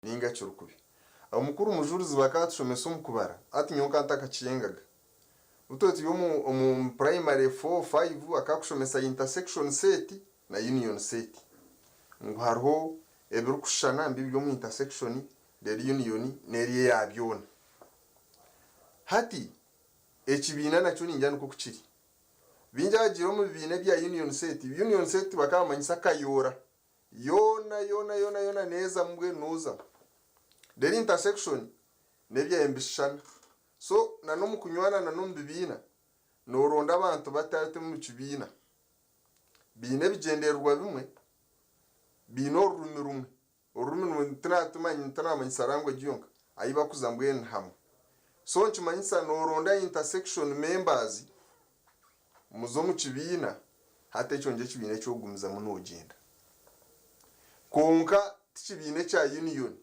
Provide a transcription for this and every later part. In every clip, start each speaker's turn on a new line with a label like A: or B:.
A: Ninga kiri kubi. Omukuru Mujurizi bakatushomesa omu kubara ati nyowe nkaba ntakakyengaga. Obu twaba turi omu omu primary four, five bakakushomesa intersection set na union set. Ngu hariho ebirikushushana mbi omu intersection reero union n'eri eya byona. Hati ekibiina nakyo ningira nikwo kiri. Baingi abagiire omu bibiina ebya union set, union set bakabamanyisa kayoora. Yoona yoona yoona yoona neezamu mbwenu noozamu. Reero intersection n'ebyayo nibishushana. So na n'omu kunywana na n'omu bibiina, nooronda abantu batari omu kibiina. Baine ebigyendererwa bimwe, baine orurimi rumwe. Orurimi tinamanyisa language yonka, ahi bakuza mbwenu ni hamwe. So nikimanyisa nooronda intersection members muze omu kibiina, hati ekyo nikyo kibiina eki orikugumizamu noogyenda. Kwonka ti kibiina ekya union.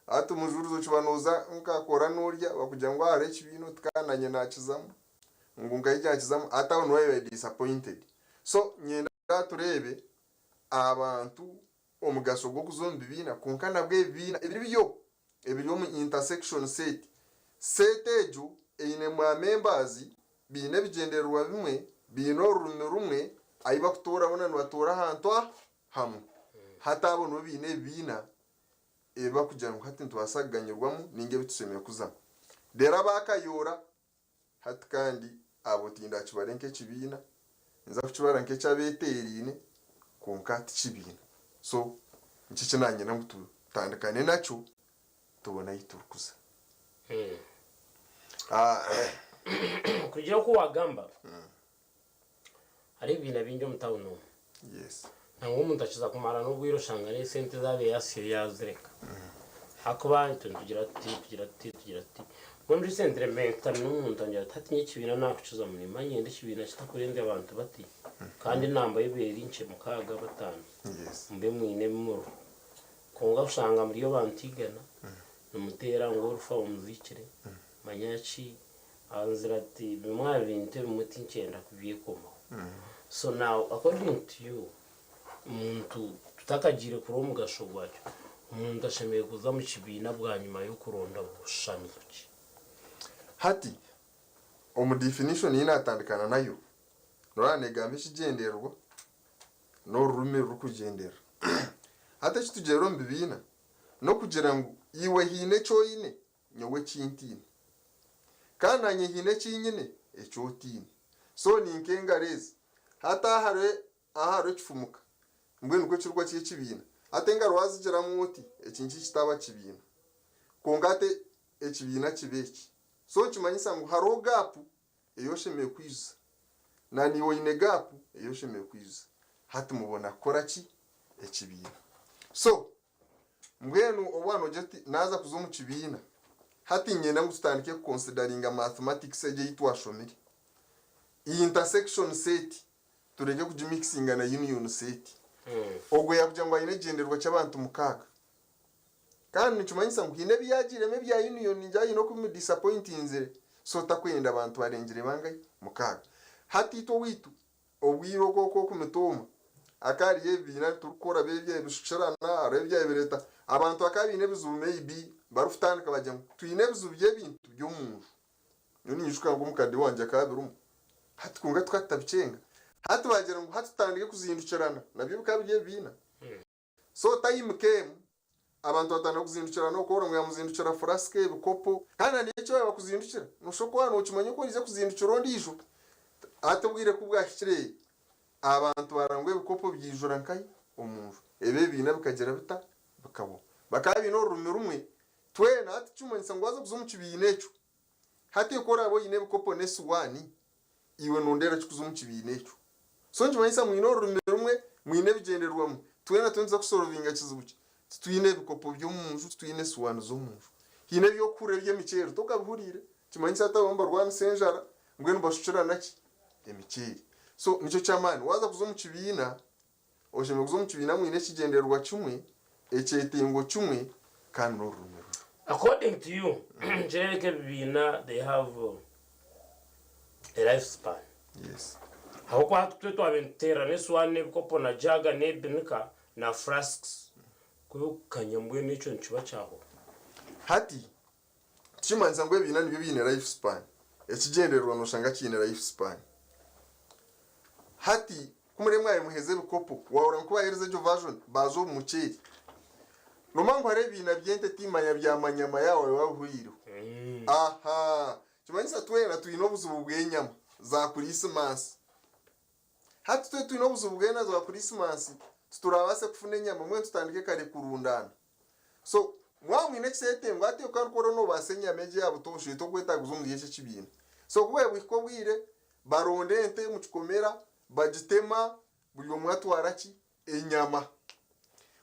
A: Hati omujuurizi okiba nooza nka kora noorya bakugira ngu hariho ekibiina oti kandi naanye naakizamu, ngu nkaija nkizamu, hati aho nooba obaire disappointed. So niinyenda tureebe abantu omugasho gw'okuza omu bibiina kwonka nabwo ebibiina ebiri byo ebiri omu intersection set. Set egyo eine ba members baine ebigyendererwa bimwe, baine orurimi rumwe ahu bakutoora boona nibatoora ahantu hamwe. Hati abo nibo baine ebibiina ebi bakugira ngu hati nitubaasa kuganyirwamu ninga ebi tushemereire kuzamu. Reero abakayoora Hati kandi abo tindakibare nk'ekibiina, ninza kukibara nk'eky'abeeteeraine, kwonka ti kibiina. So nikyo eki naanyenda ngu tutandikane nakyo tubone ahu turikuza.
B: Kurugiirira oku waagamba, hariho ebibiina bingi omu tawuni omu.
A: Yes.
B: Nangwa omuntu akiza kumara n'obwire oshanga n'esente ezaabaire yaasire yaazireka. Ahakuba itwe nitugira tuti, tugira tuti, tugira tuti. Mbwenu recently mpikana n'omuntu angira ati hati nyowe ekibiina naakukizamu nimba niinyenda ekibiina kitakurenzya abantu bati kandi enamba yo eba eri nkye mukaaga bataano
A: Yes.
B: mube mwine ebi muriho. Kwonka kushanga muri abantu igana nimuteera ngu orufa omuziikire manya ki Anzira ati bimwe aha bintu ebimwe tinkyenda kubyekomaho. So now according to you, omuntu tutakagiire kure omugasho gwakyo, omuntu ashemereire kuza omu kibiina bwanyima y'okuronda bushushaniro ki?
A: Hati, omu definition ei naatandikana nayo, noreeba neegamba ekigyendererwa n'orurimi rurikugyenderera. Hati eki tugyerera omu bibiina n'okugira ngu iwe haine eki oine nyowe eki ntaine. Kandi naanye haine eki nyine eki otaine. So ni nk'engaro ezi. Hati aha hariho aha hariho ekifumuka, mbwenu nikwo kirikuba kiri ekibiina. Hati engaro waazigiramu oti, eki nikyo kitaaba kibiina. Kwonka hati ekibiina kiba eki. So nikimanyisa ngu hariho gaapu ei oshemereire kwijuza. Na naiwe oine gaapu ei oshemereire kwijuza. Hati mubona kukora ki? Ekibiina. So Mbwenu obu waaba noogira oti, Naaza kuza omu kibiina, hati niinyenda ngu tutandike kukonsidaringa mathematics egyo ei twashomire. Intersection set tureke kugimikisinga na union set. Ogwo yaakugira ngu aine ekigyendererwa ky'abantu mukaaga. Kandi nikimanyisa ngu haine ebi yaagiiremu ebya union ningira haine oku bimudisapointinzire. So takwenda abantu barengire bangahi? Mukaaga. Hati itwe owaitu Obwire oku okw'okumitooma, hakaba hariyo ebibiina turikukora b'ebyo ebishukirana, hariho ebyabaire bireeta abantu bakaba baine ebizibu maybe barikutandika bagira ngu twine ebizibu by'ebintu by'omunju. Nyowe ninyijuka ngu omukade wangye akaba abirimu. Hati kwonka tukaba tutabikyenga. Hati baagira ngu hati tutandike kuzindukirana, nabyo bikaba biri ebibiina. So time came abantu batandika kuzindukirana okwo ngu yamuzindukira flask, ebikopo kandi na n'eki baba bakuzindukira noshusha kuba nokimanya oku oriija kuzindukira ondiijo. Hati obwire ku bwahikire abantu barora ngu ebikopo byaijura nkahi? Omunju. Ebi ebibiina bikagira bita? Bikahwaho. Bakaba baine orurimi rumwe twena hati tikimanyisa ngu waaza kuza omu kibiina ekyo hati ku oraabe oine ebikopo n'esuwaani Iwe nondeera ki kuza omu kibiina ekyo? So nikimanyisa mwine orurimi rumwe, mwine ebigyendererwa bimwe. Twena turiyo nituza kusorovinga kizibu ki? Titwine ebikopo by'omu nju, titwine esuwaani z'omu nju. Haine eby'okuhurira eby'emiceeri tokabihuriire? Nikimanyisa hati abamwe nibarwanisa enjara, mbwenu nibashukirana ki? Emiceeri. So nikyo ky'amaani, waaza kuza omu kibiina, oshemereire kuza omu kibiina mwine ekigyendererwa kimwe, ekyetengo kimwe, kandi n'orurimi rumwe.
B: According to you, nikireebeka ebibiina they have a life span.
A: Yes.
B: Ahabw'okuba hati twe twabaire nituteerana esuwaani n'ebikopo na jaaga n'ebinika na flasks, ku bikukanya mbwenu ekyo nikiba kyahwaho.
A: Hati tikimanyisa ngu ebibiina nibyo biine life span. Ekigyendererwa noshanga kiine life span. Hati ku muri mwabaire muheeza ebikopo, waahurira ngu ku baaheereza egyo version baaza omu muceeri. Noomanya ngu hariho ebibiina by'ente timanya bya manyama yaaba waabaire waabihuriireho. Ahaa! Kimanyisa twena twine obuzibu bw'enyama za Kuriisimaasi. Hati twe twine obuzibu bw'enyama za Kuriisimaasi, tituraabaase kufuna enyama, mbwenu tutandike kare kurundaana. So, mwaba mwine ekyetengo hati iwe kandi ku oriyo noobaasa enyama egyo eya butoosha oine okwetaguza omuri eki ekibiina. So ku bwabaire buhika obwire, baronda ente omu kikomera, bagitema, buri omwe atwara ki? Enyama.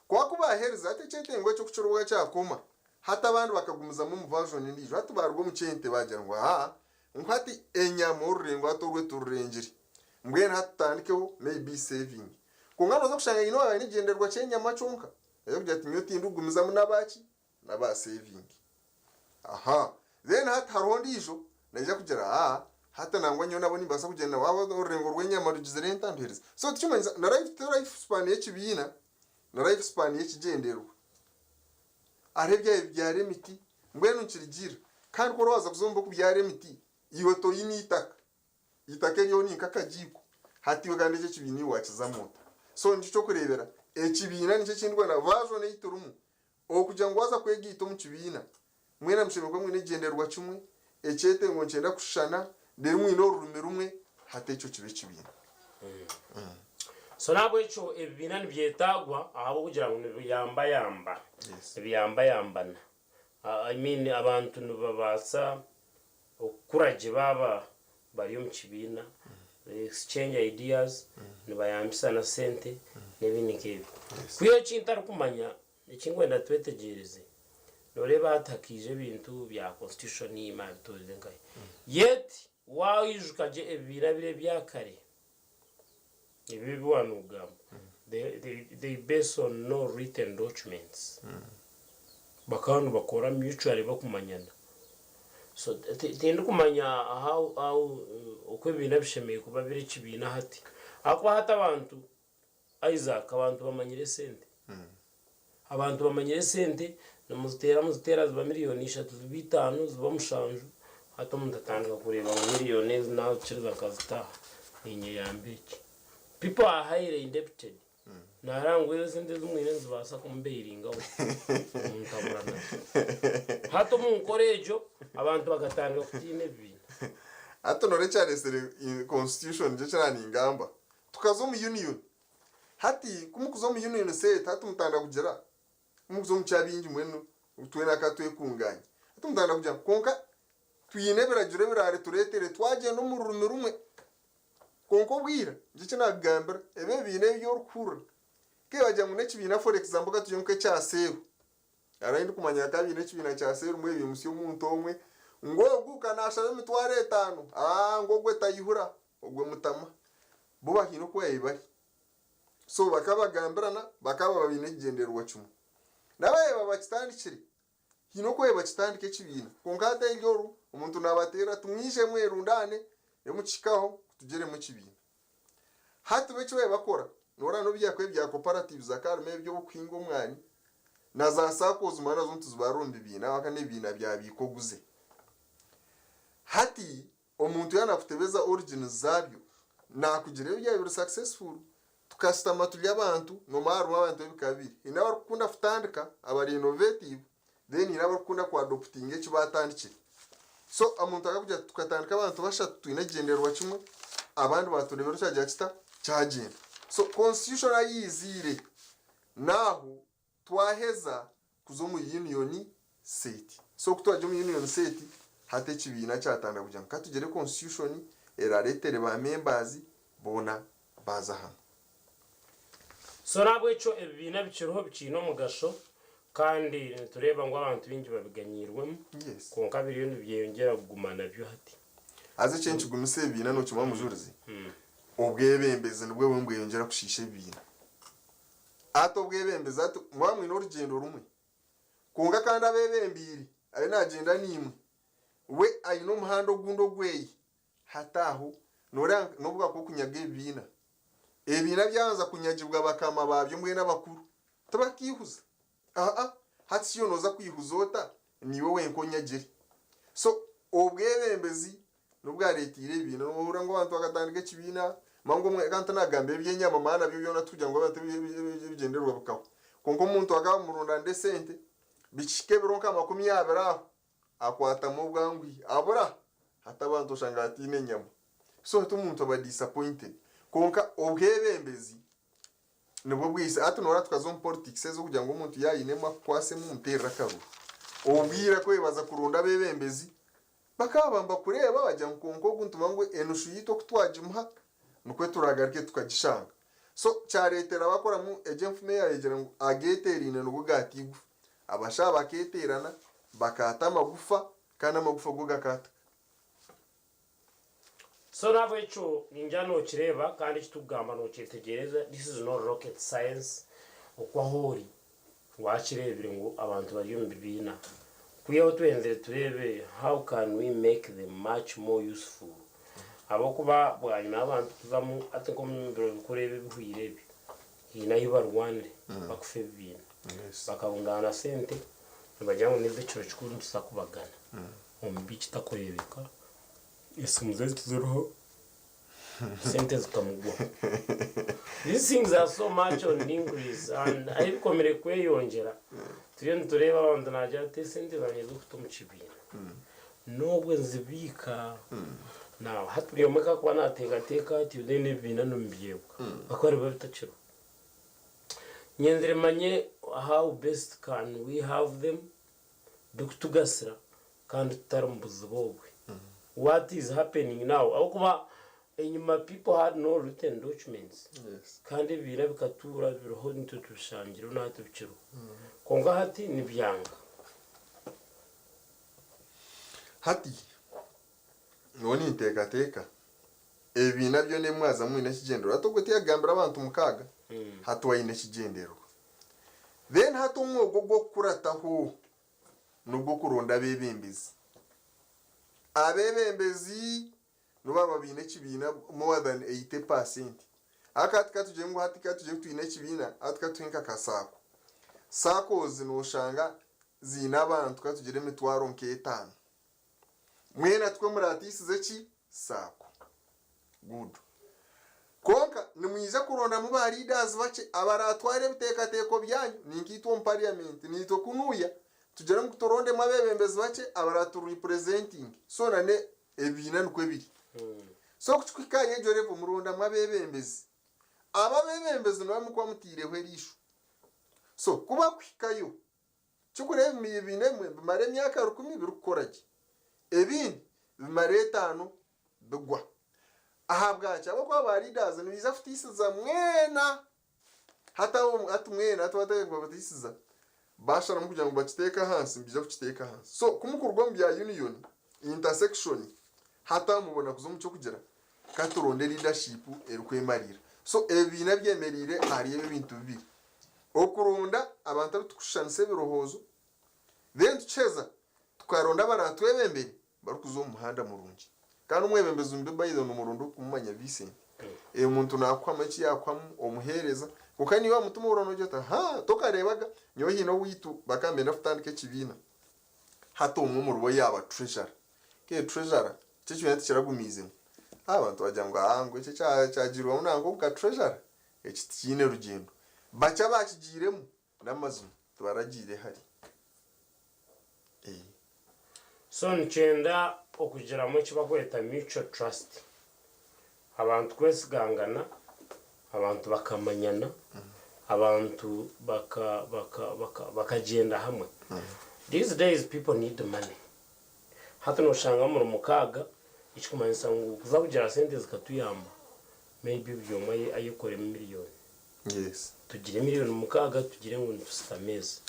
A: Kwonka ku baaherize, hati ekyetengo ekyo ku kirikuba kyakoma, hati abandi bakagumizamu omu version endiijo. Hati baaruga omu ky'ente baagira ngu haa, ngu hati enyama orurengo hati orwe tururengire. Mbwenu hati tutandikeho maybe saving. Kwonka nooza kushanga haine owaaba aine ekigyendererwa ky'enyama kyonka. Naija kugira ati nyowe tindikugumizamu n'aba ki? N'aba saving. Aha. Then hati hariho ondiijo naija kugira aa hati nangwa nyowe nabo nimbaasa kugyenda waaba orurengo rw'enyama rugizire nta nduheereze. So tikimanyisa na life ti life span y'ekibiina na life span y'ekigyendererwa. Hariho ebyabaire bibyara emiti mbwenu nikirigiirira kandi ku oraaza kuza omu b'okubyara emiti iwe toine eitaka. Eitaka eryo ni nk'akagiiko. Hati iwe kandi ekyo ekibiina iwe waakizamu ota? So nikyo ky'okureebera, ekibiina nikyo ekindikwenda, version ei turimu, okugira ngu waaza kwegaita omu kibiina, mwena mushemereire kuba mwine ekigyendererwa kimwe, ekyetengo nikyenda kushushana, reero mwine orurimi rumwe, hati ekyo kibe ekibiina.
B: So n'ahabw'ekyo ebibiina nibyetaagwa ahabw'okugira ngu nibiyambayamba, nibiyambayambana. I mean abantu nibabaasa okukura gye baaba bari omu kibiina, exchange ideas, nibayambisana sente n'ebindi nk'ebyo. Kwiha eki ntarikumanya, eki ndikwenda twetegyereze, nooreeba hati hakaija ebintu bya constitution baabitoorize nkahi. Yet waijuka gye ebibiina biri ebya kare, ebi ebi waaba noogamba, they base on no written documents. Bakaba nibakora mutually bakumanyana. So tindikumanya how how oku ebibiina bishemereire kuba biri ekibiina hati. Ahakuba hati abantu, Isaac, abantu bamanyire esente. Abantu bamanyire esente, nimuziteera muziteera ziba miriyoni ishatu ziba itaano ziba mushanju, hati omuntu atandika kureeba ngu miriyoni ezi naakiriza nkazita aha, niinyeyamba eki. People are highly indebted. Naareeba ngu ezo sente ezi mwine nizibaasa kumubailinga out omuntu abura nazo. Hati omu nkora egyo, abantu bakatandika kutiina ebibiina.
A: Hati noreeba ekyareetsire constitution nikyo ekiraba ningamba. Tukaza omu union, Hati ku mukuza omu union set hati mutandika kugira ku mukuza omu kyabingi mbwenu twena ka twekunganye hati mutandika kugira kwonka twine ebiragiro ebirarituretere twagyenda omu rurimi rumwe kwonka obwira nikyo eki nakugambira ebi ebibiina ebi orikuhurira nkebagira ngu nekibiina for example katugire nkekya seeru Hariho ahi ndikumanya hakaba haine ekibiina kya seerumu ebiimutsya omuntu omwe ngu ogu ka naashaba emitwaro etaano, aa ngu ogwe taihura, ogwe mutama. Bo bahaine oku baabaire bari. So bakaba bagambirana, bakaba baba baine ekigyendererwa kimwe. N'ababaire bakitandikire, haine oku baabaire bakitandika ekibiina. Kwonka hati ahari oru, omuntu naabateerera ati mwije mwerundaane, reero mukihikaho tugyeremu ekibiina. Hati bo eki baabaire bakora, nooreba n'obu byakuba ebya cooperatives hakaba harimu eby'okuhinga omwani, na za saccos mbwenu nazo nituzibarira omu bibiina ahabw'okuba n'ebibiina bya biika oguze. Hati omuntu yaaba naakutebeza origins zaabyo, naakugira ebi byaba biri successful, tukashutama turi abantu, noomanya harimu abantu b'ebika bibiri, haine abarikukunda kutandika abari innovative, then haine abarikukunda ku adoptinga eki baatandikire. So omuntu akakugira ati tukatandika abantu bashatu twine ekigyendererwa kimwe, abandi baatureebera kyagira kita? Kyagyenda. So constitution ahu yaiziire, n'ahu twaheza kuza omu union set. So ku twagya omu union set, hati ekibiina kyatandika kugira ngu ka tugire constitution eraareetere ba members boona baaza hamwe.
B: So n'ahabw'ekyo ebibiina bikiriho bikiine omugasho kandi nitureeba ngu abantu baingi babiganyiirwemu kwonka biriyo nibyeyongyera kuguma nabyo hati.
A: Haza eki nikigumisa ebibiina nookimanya Mujurizi? Obwebembezi nibwo bumwe nibweyongyera kushiisha ebibiina. Hati obwebembezi hati mwaba mwine orugyendo rumwe kwonka kandi abebembeire ariyo naagyenda naimwe we aine omuhanda ogundi ogweye Hati aho nooreeba n'obu bwakuba okunyaga ebibiina, ebibiina byabanza kunyagibwa bakama baabyo mbwenu abakuru, tibakiihuza. Aa, hati shi iwe nooza kwihuza ota? Niiwe wenka onyagire. So obwebembezi nobwareteire ebibiina nohurira ngu abantu bakatandika ekibiina manya ngu omwe kandi tinagamba eby'enyama manya nabyo byona tikugira ngu abantu ebigyendererwa bikahwa. Kwonka omuntu akaba amurundanira esente bikihika ebiro nka 20 aho akwatamu obwanguhi abura hati abantu oshanga hataine enyama. So hati omuntu aba disappointed. Kwonka obwebembezi Nibwo bwise hati noreeba tukaza omu politics ezo kugira ngu omuntu yaaba aine emwe akukwasemu omuteerere akaruru. Obwire kwebaza kuronda abebembezi bakaba nibakureeba bagira ngu kwonka ogu nitumanya ngu enushu yaitu oku twagimuha nikwo turagaruke tukagishanga. So kyareetera bakoramu egyo enfumu eyayegira ngu ageeteeraine nigo gaata eigufa. Abashaija bakeeteerana bakaata amagufa kandi amagufa go gakaatika.
B: So nahabwekyo ningira nokireeba kandi eki tukugamba nokyetegyereza this is not rocket science oku ahu ori wakireebire ngu abantu bari omu bibiina kwihaho twenzire tureebe how can we make them much more useful ahabw'okuba bwanyima y'abantu kuzamu hati nk'omu biro bikuru ebi ebihweire ebi haine ahu barwanire bakufa ebibiina bakarundaana sente nibagira ngu n'ez'ekiro kikuru nituza kubagana omu bikitakureebeka Esimu ze tiziriho sente zikamugwaho. These things are so much on increase and ahu bikomire kweyongyera turiyo nitureeba abantu naagira ati esente zangye z'okuta omu kibiina n'obwe nzibiika now hati buri omwe ku arikuba naateekateeka atyo then ebibiina nimubyebwa ahakuba nibiba bitakiriho. Nyenzire manye how best can we have them birikutugasira kandi tutari mu buzibu obwe. What is happening now ahabw'okuba enyima people had no written documents kandi ebibiina bikatuura biriho nitwe tubishangireho nahati bikiriho kwonka hati nibyanga.
A: Hati nyowe ninteekateeka ebibiina byona ebi mwazamu mwine ekigyendererwa. Hati ogwo tiyagambira abantu mukaaga, hati we aine ekigyendererwa. Then hati omwogo ogw'okukurataho n'ogw'okuronda abeebembezi. Abeebembezi nibo baaba baine ekibiina more than 80%. Aka hati ka tugire ngu hati ka tugire ngu twine ekibiina, hati ka tuhe nka ka SACCO. SACCOs nooshanga ziine abantu ka tugire emitwaro nk'etaano. Mwena tikwo muratiisize ki? Saako. Good. Kwonka nimwija kurondamu ba leaders bakye abaratware ebiteekateeko byanyu ninkaitwe omu parliament naitwe kunuya tugire ngu turondemu abebembezi bakye abaratu representing so na ne ebibiina nikwo biri. So kukikuhika ahari egyo level murondamu abebembezi. Abo abebembezi nibo mukuba muteireho eriisho. So kubakuhikayo Kikureeba ebibiina ebimwe bimara emyaka rukumi birikukora gye, ebindi bimara etaano bigwa. Ahabwaki? Ahabw'okuba ba leaders nibaija kutiisiza mwena. Hati abo hati mwena hati batandika kubatiisiza, basharamu kugira ngu bakiteeke ahansi, nibaija kukiteeka ahansi. So ku mukuruga omu bya union, intersection, hati aho mubona kuza omu ky'okugira ka turonde leadership erikwemariira. So ebibiina byemereire ahari ebi ebintu bibiri. Okuronda abantu abu turikushushanisa ebirowoozo, then tukiheza tukaronda abaraatwebembere barikuza omu muhanda murungi. Kandi omwebembezi omubi by the way nomuronda orikumumanya Vincent. Omuntu naakuhamu eki yaakuhamu omuheereza, kwonka niiwe aha mutima ohurira noogira oti ahaa tokareebaga? Nyowe haine owaitu bakaba nibenda kutandika ekibiina, hati omwe omuribo yaaba treasurer. Ke treasurer, ekyo ekibiina tikiragumiizemu. Abantu bagira ngu aah ngu ekyo ekyagiirwemu nangwa ogu ka treasurer Eki tikiine rugyendo. Bakye abaakigiiremu n'amazima tibaragiire hare.
B: So nikyenda okugiramu eki bakweta mutual trust. Abantu kwesigangana, abantu bakamanyana, abantu baka baka baka bakagyenda hamwe. These days people need money. Hati noshanga muri mukaaga ekikumanyisa ngu kuza kugira sente zikatuyamba Maybe buri omwe ayekoremu miriyoni.
A: Yes.
B: Tugire miriyoni mukaaga tugire ngu nitusita ameezi.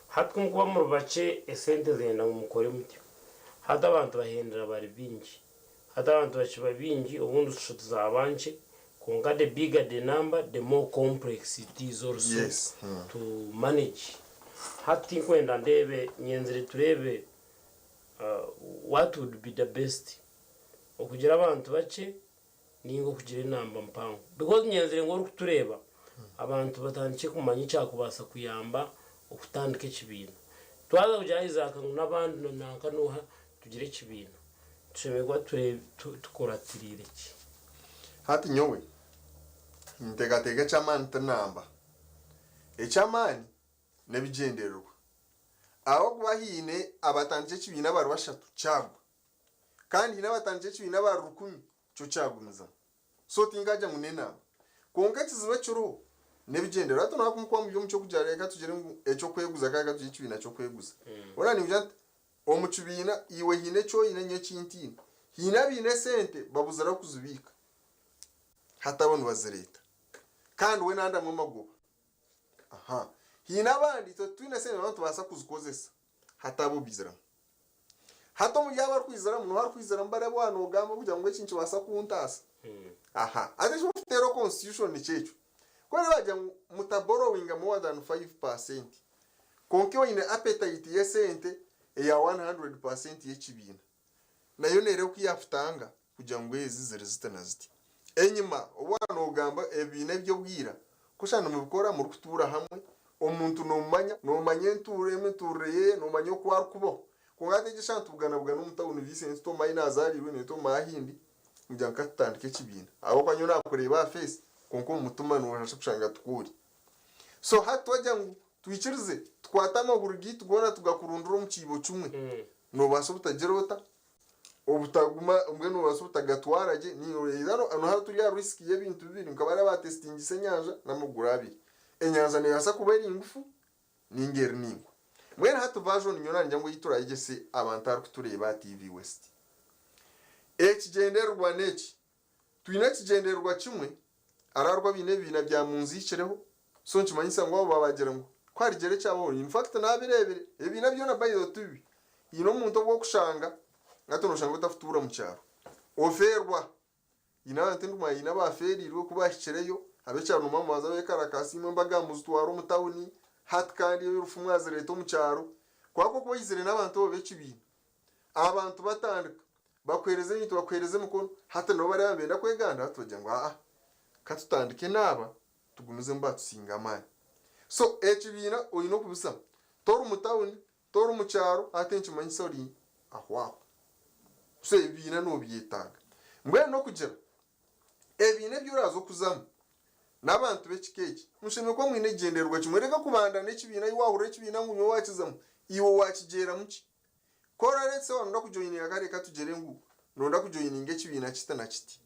B: Hati ku mukuba muri bakye esente zenda ngu mukore mutyo. Hati abantu bahendera bari baingi. Hati abantu bakiba baingi obundi shusho tizaba nkye kwonka the bigger the number the more complex it is also
A: Yes.
B: to manage. Hati tinkwenda ndeebe nyenzire tureebe what would be the best okugira abantu bakye ninga okugira enamba mpango because nyenzire ngu orikutureeba abantu batandikye kumanya ekyakubaasa kuyamba okutandika ekibiina. Twaza kugira Isaac ngu n'abandi na nanka n'oha tugire ekibiina, tushemereire kuba tukuratiriire ki?
A: Hati nyowe ninteekateeka eky'amaani ti namba. Eky'amaani n'ebigyendererwa. Ahabw'okuba haine abatandikire ekibiina bari bashatu kyagwa. Kandi haine abatandikire ekibiina bari rukumi kyo kyagumizamu. So tinkagira ngu n'enamba. Kwonka ekizibu ekiriho n'ebigyendererwa. Hati noba kumukuba muri omu ky'okugira reka tugire ngu eky'okweguza ka reka tugire ekibiina ky'okweguza. Hoona ningira nti omu kibiina iwe haine eki oine nyowe eki ntaine. Haine abaine esente babuzire ahu kuzibiika. Hati abo nibazireeta. Kandi we nandamwe amagoba. Aha. Haine abandi itwe titwine sente nabo nitubaasa kuzikozesa. Hati abo baiziramu. Hati omuri abo arikwiziramu noha arikwiziramu bari abu waaba nogamba kugira ngu eki nikibaasa kuntaasa. Aha. Hati eki orikuteeraho constitution nikyo ekyo. Ku bariyo baragira ngu muta borrowinga more than 5%, kwonka iwe oine appetite y'esente eya 100% y'ekibiina, nayo nereeba oku yaakutanga kugira ngu ezi ziri ziti na ziti. Enyima obu waaba noogamba ebibiina eby'obwira, ku oshanga nimubikora murikutuura hamwe, omuntu noomumanya, noomanya entuura emituurire ye, noomanya oku arikubaho. Kwonka hati egi eshaaha nitubuganabugana omu tawuni Vincent tomanya ahi naazaariirwe naitwe omumanya ahindi, kugira ngu ka tutandike ekibiina. Ahabw'okuba nyowe naakureeba aha feesi kwonka omu mutima nooshasha kushanga tikwo ori. So hati twagira ngu twikirize tukwate amaguru gaitu goona tugakurundire omu kiibo kimwe, noobaasa obutagira ota? Obutaguma mbwenu noobaasa obutagatwara gye either noha turi aha risk y'ebintu bibiri nka bariya abaatesitingise enyanja n'amaguru abiri. Enyanja neebaasa kuba eri ngufu nainga eri naingwa. Mbwenu hati version nyowe nagira ngu ei turaayegyese abantu abarikutureeba aha TV West. Ekigyendererwa n'eki, Twine ekigyendererwa kimwe, ararwa baine ebibiina bya munziikireho, so nikimanyisa ngu abo babagira ngu ku harigira ekyabaho, in fact nabireebire, ebibiina byona by the way tibibi, haine omuntu obu orikushanga hati noshanga otakutuura omu kyaro, ofeerwa, haine abantu ndikumanya haine abafeereirwe ku bahikireyo, ab'ekyaro nimwo mubanza bekarakaasa imwe embaga muzitwara omu tawuni, hati kandi erufu mwazireeta omu kyaro, kwonka ku orikuba oizire n'abantu abo b'ekibiina, Abantu batandika, bakuheereza ebintu, bakuheereza emikono, hati nabo bariya nibenda kweganda, hati bagira ngu aa, ka tutandike n'aba, tugumizemu baatusinga amaani. So ekibiina oine okubisamu, tori mu tawuni, tori mu kyaro, hati nikimanyisa ori aho aho. So ebibiina noobyetaaga. Mbwenu n'okugira, ebibiina ebi oraaze okuzamu n'abantu b'ekika eki, mushemereire kuba mwine ekigyendererwa kimwe. Reka kubandana ekibiina, ahi waahurira ekibiina ngu nyowe waakizamu, iwe waakigyeramu ki? Ku orareetse waaba noyenda kujoyininga kare reka tugire ngu noyenda kujoyininga ekibiina kiti na kiti.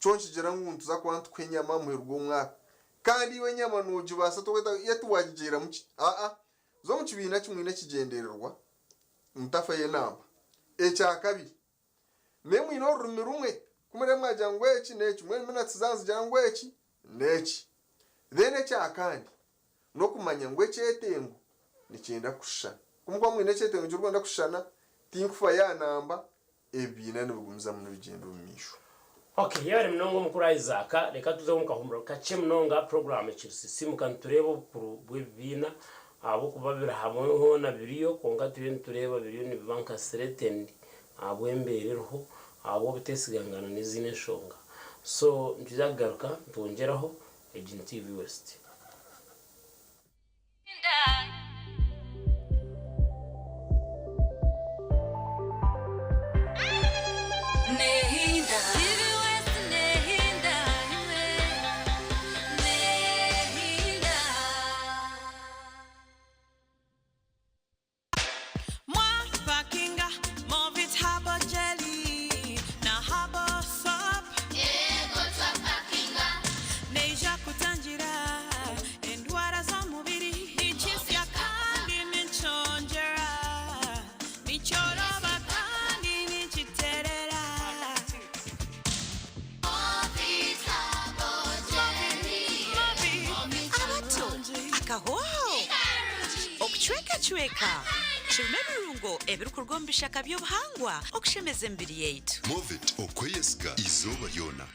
A: Kyo nikigira ngu nituza kuba nitukuha enyama aha muheru gw'omwaka. Kandi iwe enyama nogibaasa tokweta ye tiwagigyeramu ki? Aa. Za omu kibiina ki mwine ekigyendererwa, mutafayo enamba. Ekyakabiri, mube mwine orurimi rumwe. Ku murebe mwagira ngu eki n'eki, mbwenu minutes zaanyu zigira ngu eki n'eki. Then ekyakandi, n'okumanya ngu ekyetengo nikyenda kushushana. Ku mukuba mwine ekyetengo kirikwenda kushushana, tinkufayo aha namba, ebibiina nibigumizamu nibigyenda omu maisho.
B: Ok, yebare munonga omukuru Isaac, reka tuze omu kahumuro kakye munonga, puroguraamu ekiri sisiimuka nitureeba obukuru bw'ebibiina ahabw'okuba biri hamwe hoona biriyo kwonka turiyo nitureeba biriyo nibiba nka threatened ahabw'embeera eriho, ahabw'obutesigangana n'ezindi enshonga. So nitwija kugaruka nitwongyeraho Egi ni TV West.
C: Mwapakinga Movit Herbal Jelly na Herbal Soap.
D: Eego twapakinga.
C: Neija kutangira endwara z'omubiri. Nikisya kandi nikyongyera. Nikyoroba kandi nikiterera.
D: Movit Herbal Jelly.
C: Movit,
E: Abato, akahooho Okucwekacweka kirimu ebirungo ebirikuruga omu bishaka by'obuhangwa okushemeza emibiri yaitu.
F: Movit okweyesiga eizooba ryona.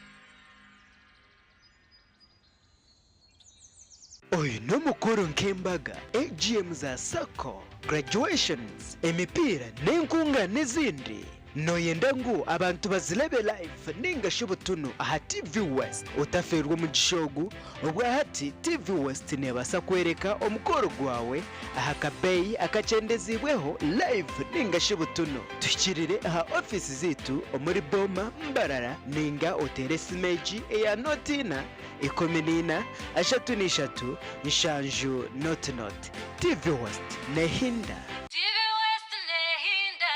G: Oine omukoro nk'embaga, AGM za sacco, graduations, emipiira n'enkungaana ezindi? Nooyenda ngu abantu bazirebe live ninga shi butunu aha TV West? Otafeerwa omugisha ogu, obwahati TV West neebaasa kworeka omukoro gwawe aha kabeeyi akakyendeziibweho live ninga shi butunu. Tuhikirire aha ofiisi zaitu omuri Boma, Mbarara ninga oteere esimu egi eya nooti ina, 14, 33, 7 nooti nooti. TV West neehinda.
D: TV West nehinda.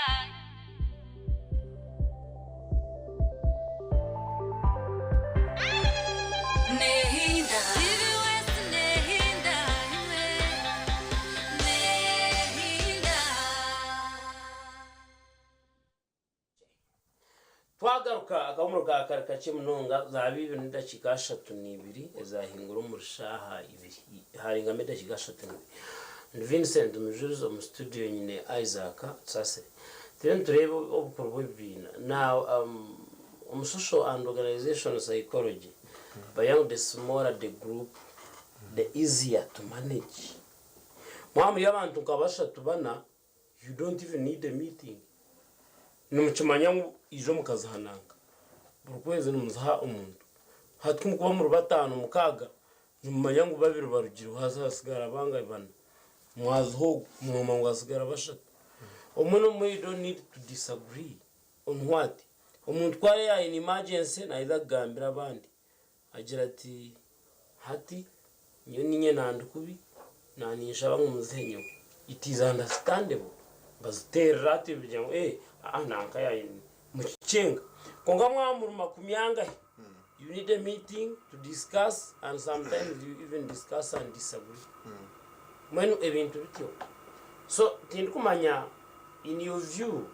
D: Nehinda. TV West nehinda. Nehinda.
B: Twagaruka akahumuro ka kare kakye munonga zaaba ibiri n'edakiika 32 ezahingura omuri shaaha ibiri harengamu edakiika 32. Ndi Vincent Mujurizi omu studio nyine Isaac Tusasire. Turiyo nitureeba obukuru bw'ebibiina. Now um, omu social and organizational psychology bagira ngu the smaller the group the easier to manage. Mwaba muri abantu nka bashatu bana You don't even need a meeting. Nimukimanya ngu ijo mukaziha nanka. Buri kwezi nimuziha omuntu. Hati kumukuba muri batano mukaga, nimumanya ngu babiri barugireho haza hasigara bangahi bana. Mwaziha ogu, mwoma ngu hasigara bashatu. Omwe n'omwe you don't need to disagree on what. Omuntu ku areba aine emergency naija kugambira abandi. Agira ati, Hati nyowe niinye nandi kubi, naaninshaba ngu muzihe nyowe. It is understandable. Baziteerera ati bigira ngu eh, aa nanka yaayine. Mukikyenga. Kwonka mwaba muri makumi angahi, you need a meeting to discuss and sometimes you even discuss and disagree. Mbwenu ebintu bityo. So tindikumanya in your view,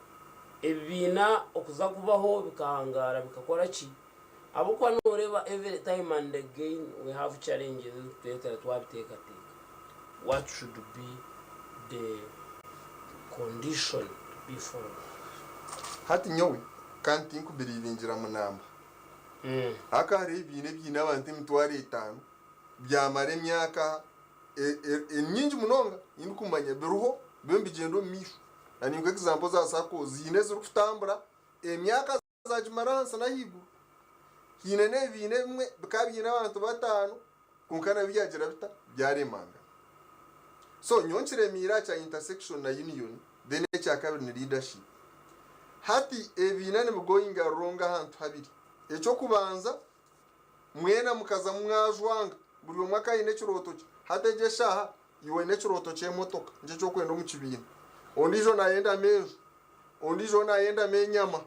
B: ebibiina okuza kubaho bikahangaara bikakora ki? Ahabw'okuba noreeba every time and again we have challenges ezikutureetera twabiteekateeka what should be the condition to be followed.
A: Hati nyowe ka tinkubiriringira munamba. Haka hariho ebibiina ebiine abantu 5000 byamara emyaka enyingi munonga ei ndikumanya biriho biriyo nibigyenda omu maisho. Na ninkuha example za sacco ziine ezirikutambura emyaka Zaagimara ahansi n'ahaiguru. Haine n'ebibiina ebimwe bikaba biine abantu bataano kwonka nabyo byagira bita? Byaremangana. So nyowe nkiremiire aha kya intersection na union then ekyakabiri ni leadership. Hati ebibiina nibigoinga wrong ahantu habiri. Eky'okubanza mwena mukazamu mwajwanga buri omwe akaba aine ekirooto kye. Hati egi eshaaha iwe oine ekirooto ky'emotoka nikyo eki orikwenda omu kibiina, ondiijo naayenda amenju, Ondiijo naayendamu enyama,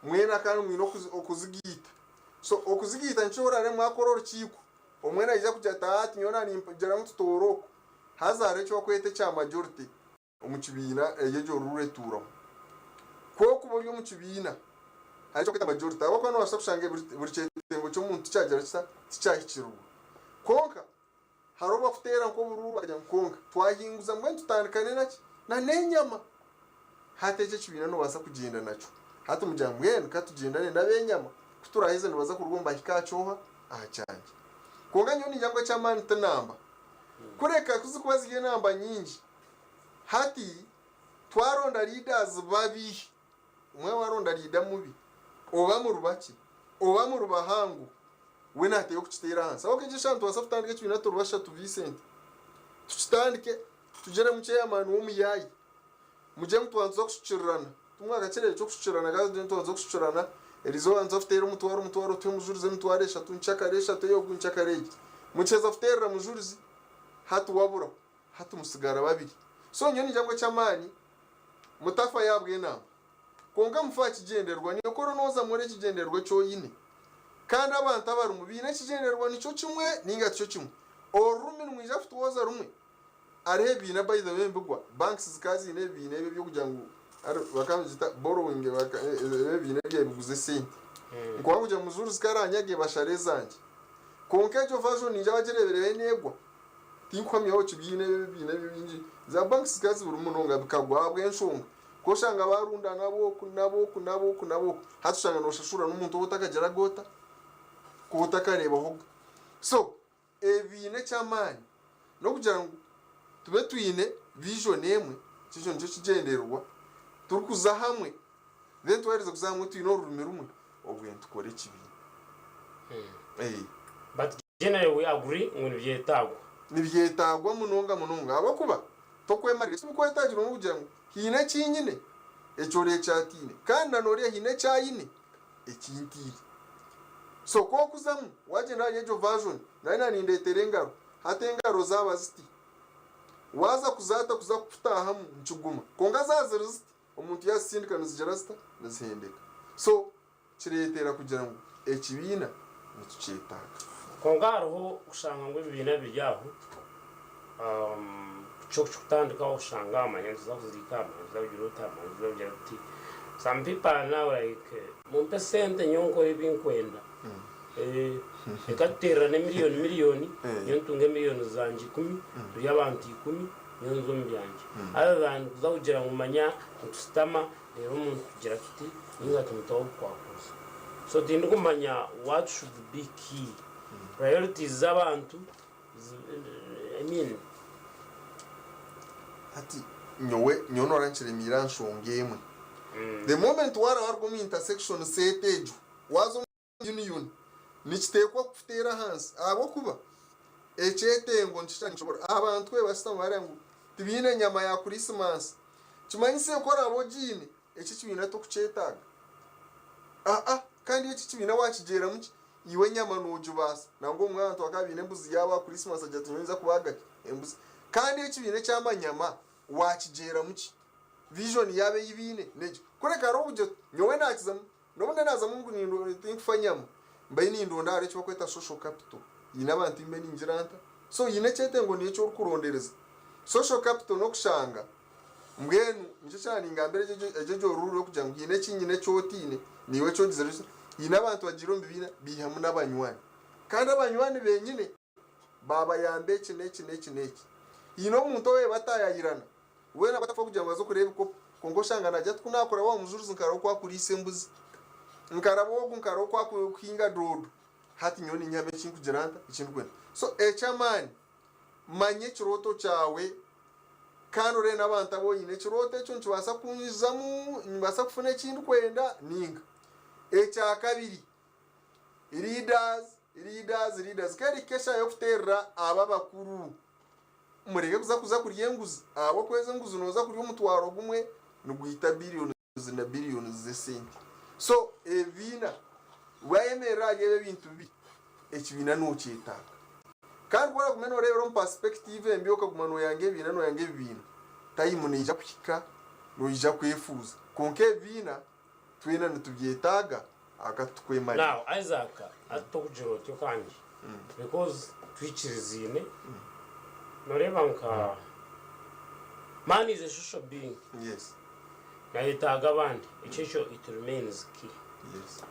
A: mwena kandi mwine okuzigaita. So okuzigaita nikyo oraabe mwakora orukiiko, omwe naija kugira ati ati nyowe naningira ngu tutoore oku. Haza hariho eki barikweta ekya majority omu kibiina eryo eryo rule etuuraho. Ku orikuba ori omu kibiina hariho eki barikweta majority ahabw'okuba noobaasa kushanga buri kyetengo ky'omuntu tikyagira kita, tikyahikirirwa. Kwonka hariho obu barikuteera nk'oburuuru bakagira ngu kwonka twahinguza mbwenu tutandikane naki? Na n'enyama. Hati ekyo ekibiina noobaasa kugyenda nakyo. Hati mugira ngu mbwenu ka tugyendane n'ab'enyama, ku turaaheze nibaza kuruga omu bahike aha ky'oha? Aha kyangye. Kwonka nyowe ningira ngu eky'amaani ti namba. Kureka ku zirikuba ziri enamba nyingi, hati twaronda leaders babi, omwe waaronda leader mubi, oba muri bakye, oba muri bahango, We naateekwa kukiteera ahansi. Ahabw'okuba egyo eshaaha nitubaasa kutandika ekibiina turi bashatu Vincent. Tukitandike, tugiremu chairman w'omuyaayi. Mugire ngu twanza kusukirirana. Timwakakireeba eky'okusukirana kandi tugire ngu twanza kusukirana, erizooba nituza kuteera omutwaro omutwaro tuhe mujurizi emitwaro eshatu, nkyakare eshatu ey'ogu nkyakare egi. Mukiheza kuteerera mujurizi, hati waburaho. Hati mutsigara babiri. So nyowe ningira ngu eky'amaani, mutafayo ahabw'enamba. Kwonka mufe aha kigyendererwa. Nyokoro nooza mwore ekigyendererwa eki oine. Kandi abantu abarimu baine ekigyendererwa nikyo kimwe nainga tikyo kimwe. Orurimi nimwija kutwoza rumwe. Hariho ebibiina by the way embigwa, banks zikaba ziine ebibiina ebi eby'okugira ngu bakaba nibagyeta borrowing ebibiina ebyabaire biguza esente. Nkuba kugira ngu mujurizi ku aranyage bashare ezangye. Kwonka egyo version ningira abagireebireho neegwa. Tinkuhamyaho kibiina ebi ebibiina ebi ebingi za banks zikaba zibirimu munonga bikagwa ahabw'enshonga. Ku oshanga baarundana ab'oku n'ab'oku n'ab'oku n'ab'oku, hati oshanga nooshashura n'omuntu ou otakagiraga ota? Ku otakareebahoga. So, ebiine eky'amaani n'okugira ngu tube twine vision emwe, ekyo nikyo kigyendererwa, turikuza hamwe. Then twaherize kuza hamwe twine orurimi rumwe obwe nitukora ekibiina.
B: But generally we agree ngu nibyetaagwa.
A: Nibyetaagwa munonga munonga ahabw'okuba tokwemarira. Ekirikwetagirwa n'okugira ngu haine eki nyine eki oriya eki ataine kandi na n'oriya haine eki aine eki ntaine. So ku okuzamu wagyenda ahari egyo version nari na nindeetera engaro hati engaro zaaba ziti waaza kuzaata kuza kukutaahamu nikiguma kwonka zaaba ziri ziti omuntu yaazitsindika nizigira zita? Nizihendeka. So kireetera kugira ngu ekibiina nitukyetaaga.
B: Kwonka hariho kushanga ngu ebibiina biri aho ky'okutandikaho oshanga manya nituza kuziika, manya nituza kugira ota, manya nituza kugira tuti. Some people are now like mumpe sente nyowe nkore ebi nkwenda. Reka tuteererane miriyoni miriyoni nyowe ntunge miriyoni zangye ikumi turi abantu ikumi nyowe nze omu byangye. Other than kuza kugira ngu manya nitushutama Reero omuntu tugira tuti ninga tumutaho obukwakuzi. So tindikumanya what should be key. Priorities z'abantu I mean.
A: Hati nyowe nyowe noora nkiremiire aha nshonga emwe. The moment waarabaruga omu intersection set egyo waaza omu Union nikiteekwa kukuteera ahansi ahabw'okuba ekyetengo nikyo nikishobora. Abantu ku bashutama bareba ngu tibaine nyama ya Kurisimansi, kimanyise ku oraabe ogiine, eki ekibiina tokukyetaaga. Aa, kandi eki ekibiina waakigyeramu ki, iwe enyama noogibaasa. Nangwa obumwe abantu bakaba baine embuzi yaabo aha Kurisimansi agira ati nyowe ninza kubaaga ki? Embuzi. Kandi ekibiina eky'amanyama waakigyeramu ki? Vision yaabo ei baine n'egyo. Kureka hariho obugira oti nyowe naakizamu N'obu naazamu ngu tinkufa nyama, mbayo nindonda hariho eki barikweta social capital. Haine abantu mbe ningira nta? So haine ekyetengo niyo eki orikurondereza. Social capital n'okushanga mbwenu nikyo kyaba ningambira egyo egyo rule y'okugira ngu haine eki nyine eki otaine, naiwe eki ogizire haine abantu bagiire omu bibiina baihamu n'abanywani. Kandi abanywani benyine baabayamba eki n'eki n'eki n'eki. Haine omuntu ou bataayayirana, weena batakufa kugira ngu aze okureeba ebikopo, kwonka oshanga naagira ati ku naakuraba owa mujurizi nkaraba oku akuriisa embuzi, nkaraba ogu nkaraba oku akuhinga doodo, hati nyowe niinyihamu eki nkugira nta, eki ndikwenda. So eky'amaani, manya ekirooto kyawe kandi oreebe n'abantu abu oine. Ekirooto ekyo nikibaasa kunyijamu, nimbaasa kufuna eki ndikwenda nainga? Ekyakabiri, Leaders, leaders, leaders. K'erihika eshaaha y'okuteerera abo abakuru. Mureke kuza kuza kurya enguzi. Ahabw'okuba enguzi nooza kurya omutwaro gumwe nigwita billions na billions z'esente. So ebibiina wayemerera ahari ebi ebintu bibi, ekibiina nookyetaaga. Kandi ku oragume nooreebera omu perspective embi okaguma nooyanga ebibiina nooyanga ebibiina, time neija kuhika noija kwefuuza. Kwonka ebibiina Twena nitubyetaaga ahaka titukwemarira.
B: Now Isaac hati tokugira otyo kandi because twikiriziine noreeba nka man is a social being
A: Yes.
B: nayetaaga abandi ekyo ekyo it remains key
A: Yes.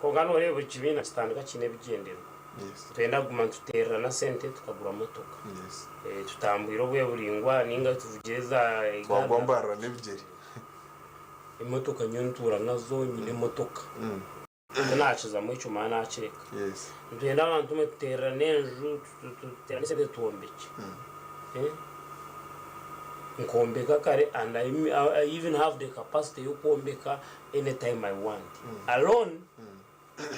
B: kwonka noreeba ekibiina kitandika kiine ebigyendererwa
A: Yes.
B: nitwenda kuguma nituteererana sente tukagura motoka
A: Yes.
B: Eh, tutambwire obwe buraingwa ninga tuvugire za
A: Twagwa mbarara n'ebigyere.
B: Emotoka nyowe ntuura nazo nyine emotoka tinakizamu ekyo mara nakireka. Nitwenda abantu mwe tuteererane enju tuteerane esente twombekye. Nkombeka kare and I even have the capacity y'okwombeka any time I want. Alone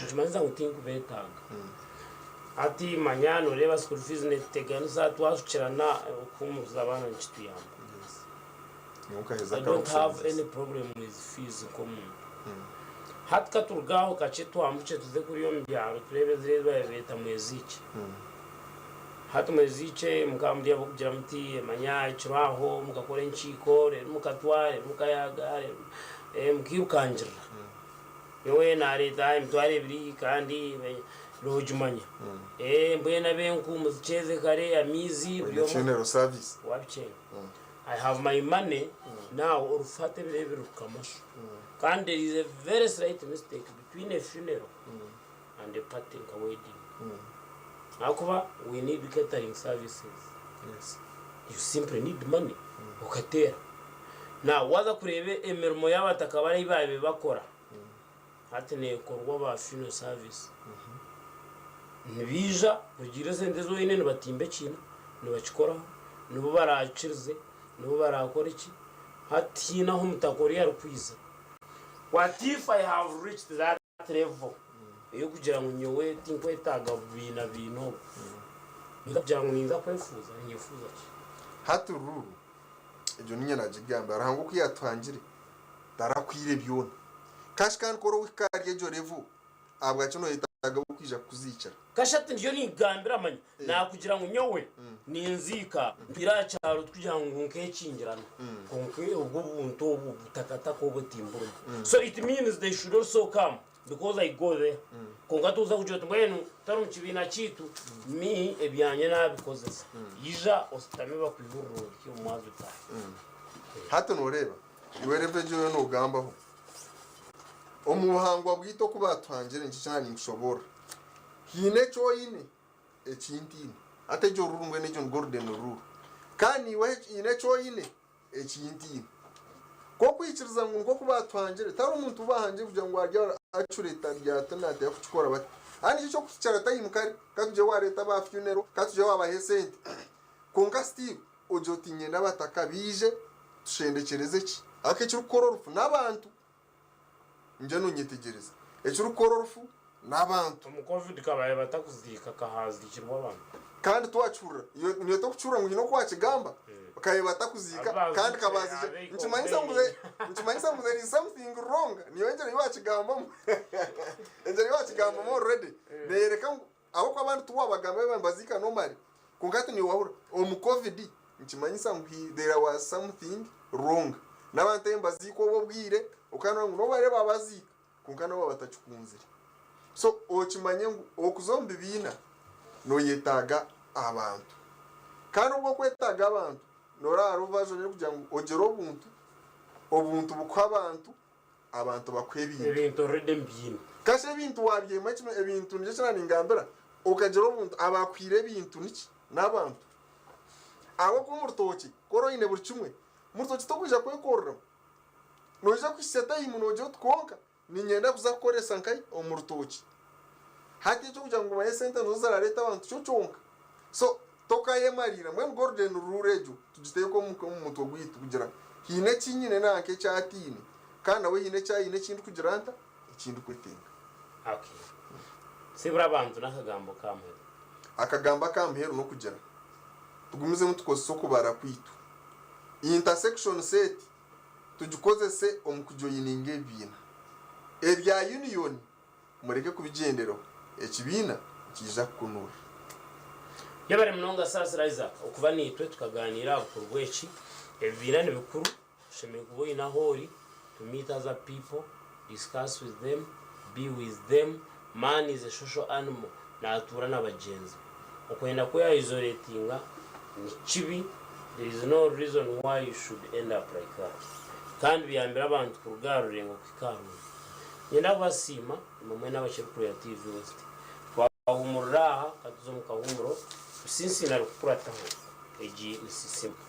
B: nikimanyisa ngu tinkubetaaga. Hati manya noreeba school fees netuteganisa twashukirana okuhumuza abaana nikituyamba. I don't have any problem with fees nk'omuntu. Hati katuruge aho kakye twambukye tuze kuriya omu byaro tureebe ziriya ezi baabaire beeta mweziikye. Hati mweziikye mukaba muri ab'okugira muti manya ekiro aho mukakora enkiiko reero mukatwa reero mukayaga reero mukiirukangirira. Nyowe naareeta emitwaro ebiri kandi noogimanya. Mbwenu ab'enku muzikyeze kare amaizi buri
A: Oine
B: omwe.
A: funeral service.
B: Waabikyenga. I have my money now orufata ebiro ebi ruruka masho. Kandi there is a very slight mistake between a funeral and a party nka wedding. Ahakuba we need catering services.
A: Yes.
B: You simply need money okateera. Now waaza kureeba emirimo y'abataka bari ei baabaire bakora hati neekorwa ba funeral service. Nibaija kurugiirira esente ezi oine nibatimba ekiina, nibakikoraho, nibo baraakirize, nibo baraakore ki, hati tihaine ahu omutaka oriya arikwija. What if I have reached that level ey'okugira ngu nyowe tinkwetaaga bubiina biina obu? Ninza kugira ngu ninza kwefuuza? Ninyefuuza ki?
A: Hati ruru egyo niinye nagigamba, Ruhanga oku yatuhangire tarakwire byona. Kashi kandi ku orikuhika ahari egyo level, ahabwaki noyetaaga ab'okwija kukuziikira?
B: Kashi ati ndiyo ningambira manya nakugira ngu nyowe ninziika ntwire aha kyaro tikugira ngu nkekingirana kwonka obwo obuntu obu obutakataka obwo timburimu so it means they should also come because I go there kwonka toza kugira oti mbwenu tari omu kibiina kyaitu me ebyangye nabikozesa ija ositame bakwihurire orye omwazi otaahe.
A: Hati noreeba iwe level egi oriyo nogambaho omu buhangwa bwaitu oku batuhangire nikyo eki naba ninkushoboorora. Haine eki oine eki ntaine. Hati egyo rule mbwenu egyo ni golden rule. Kandi naiwe haine eki oine eki ntaine. Ku okwikiriza ngu nikwo oku baatuhangire, tihariho omuntu ou baahangire kugira ngu arye acure ati naateekwa kukikora bati. Hati nikyo eky'okuhikiira time kare, ka tugire waareeta aba funeral, ka tugire waabaha esente. Kwonka still ogire oti niinyenda abataka baije tushendekyereze ki? Ahabw'okuba ekirikukora orufu n'abantu. Nje nonyetegyereza. Ekirikukora orufu n'abantu.
B: Omu covid kabaye batakuziika kahaziikirwe abantu.
A: Kandi twakihurira. Iwe niiwe tokukihurira ngu haine oku wakigamba? Kabaye batakuziika kandi kabaziikirwe. Nikimanyisa ngu nikimanyisa ngu there is something wrong. Niiwe engyero ei wakigambamu. Engyero ei wakigambamu already neyoreka ngu ahabw'okuba abandi tiwabagamba baaba nibaziika normally. Kwonka hati niiwe wahurira omu covid Nikimanyisa ngu he there was something wrong n'abantu abu nibaziikwa obwo obwire okaba noreeba ngu nobu bariyo babaziika kwonka nabo baba batakikunzire. So okimanye ngu okuza omu bibiina noyetaaga abantu kandi obwo okwetaaga abantu noreeba hariho version erikugira ngu ogyere obuntu, obuntu bukuhe abantu, abantu bakuhe ebintu.
B: Ebintu already mbyine.
A: Kasha ebintu wabyema kimwe ebintu nikyo eki nangambira okagira obuntu abakuhaire ebintu niki n'abantu. Ahabw'okuba omu rutookye ku ori oine buri kimwe, omu rutookye tokwija kwekoreramu. Noija kuhitsya tayimu noogira oti kwonka niinyenda kuza kukoresa nkahi omu rutookye. Hati eky'okugira ngu manya esente nizo ziraareeta abantu kyo kyonka. So tokayemariira. Mbwenu golden rule egyo tugiteeke omu omu mutwe gwaitu kugira haine eki nyine nanka eki ataine kandi nawe haine eki aine eki ndikugira nta? Eki ndikwetenga.
B: Okay. Sibura abantu n'akagambo ka muheru.
A: Akagambo aka muheru n'okugira tugumizemu tukozese okubara kwaitu. Intersection set tugikozese omu kujoyininga ebibiina. Ebya union mureke kubigyenderaho, ekibiina nikiija kukunurira.
B: Yebare munonga Saasira Isaac okuba naitwe tukaganiira aha bukuru bw'eki. Ebibiina nibikuru. Oshemereire kuba oine ahu ori to meet other people, discuss with them, be with them, man is a social animal natuura na bagyenzi be. Okwenda kwe isolatinga ni kibi, there is no reason why you should end up like that. Kandi biyambire abantu kuruga aha rurengo kuhika aha rundi. Niinyenda kubasiima imwe mwena abakiri kureeba TV West. Twahumurira aha, katuze omu kahumuro, tusinsiinare kukurataho. Egi ni Sisimuka.